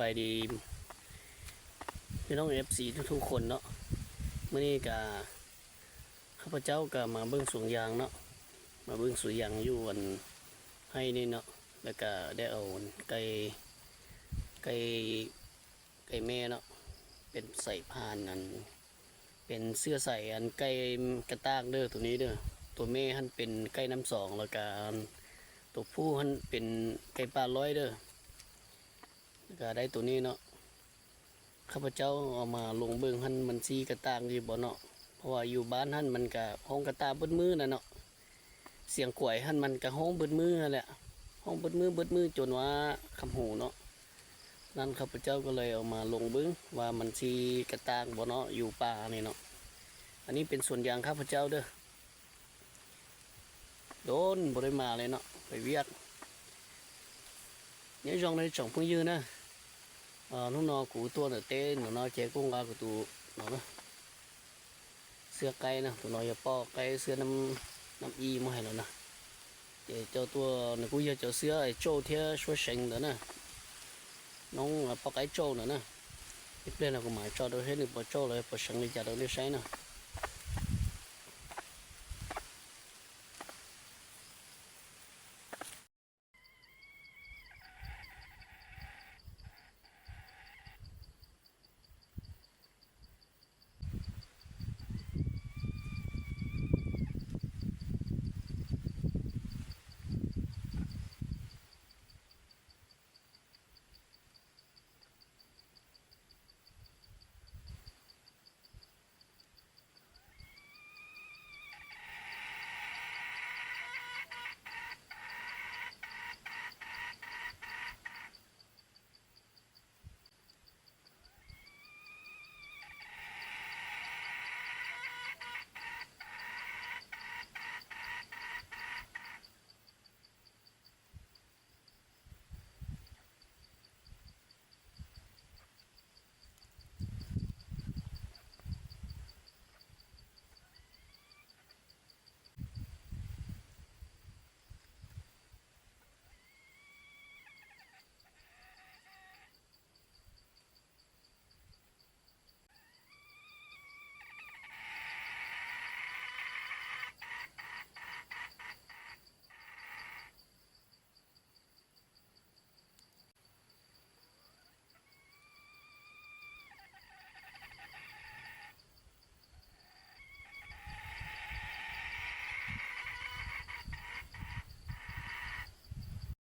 ສະບາຍດີພີ່ນ້ອງ ເອັຟຊີ ທຸກໆຄົນເນາະ. ມື້ນີ້ກະ ຂ້າພະເຈົ້າກະມາເບິ່ງສວນຢາງເນາະ, ມາເບິ່ງສວນຢາງຢູ່ອັນໄຮ່ນີ້ເນາະ. ແລ້ວກະໄດ້ເອົາໄກ່ ໄກ່ ໄກ່ແມ່ເນາະ ເປັນສາຍພັນອັນ ເປັນເຊື້ອສາຍອັນໄກ່ກະຕ່າງເດີ ໂຕນີ້ເດີ. ໂຕແມ່ຫັ້ນເປັນໄກ່ນ້ຳສອງ ແລ້ວກະອັນໂຕຜູ້ຫັ້ນເປັນໄກ່ປ່າລອຍເດີ. ແລ້ວກະໄດ້ໂຕນີ້ເນາະ ຂ້າພະເຈົ້າເອົາມາລົງເບິ່ງຫັ້ນ ມັນຊິກະຕ່າງຢູ່ບໍ່ເນາະ. ເພາະວ່າຢູ່ບ້ານຫັ້ນມັນກະຮ້ອງກະຕ່າງເບິດມື້ນະເນາະ, ສຽງຄວາຍຫັ້ນມັນກະຮ້ອງເບິດມື້ຫັ້ນແຫຼະ, ຮ້ອງເບິດມື້ ເບິດມື້ຈົນວ່າຄຳຫູເນາະ. ນັ້ນຂ້າພະເຈົ້າກໍເລີຍເອົາມາລົງເບິ່ງວ່າມັນຊິກະຕ່າງບໍ່ເນາະ ຢູ່ປ່ານີ້ເນາະ. ອັນນີ້ເປັນສວນຢາງຂ້າພະເຈົ້າເດີ. ດົນບໍ່ໄດ້ມາເລີຍເນາະ ໄປວຽກ. Nhớ dòng đây chồng Phương Dư nè. Ờ, lúc nó cú tua nở tê, nó nói chế cũng qua của tụ nó nè. Xưa cay nè, tụi nó giờ po cay xưa năm, năm y mua hay nó nè. Để cho tua, nó cũng giờ cho xưa ấy trâu thiê suối sánh nữa nè. Nó, à, po cay trâu nữa nè. Tiếp lên là cũng mãi cho đâu hết, được po trâu rồi, po sánh đi chả đâu đi sánh nè.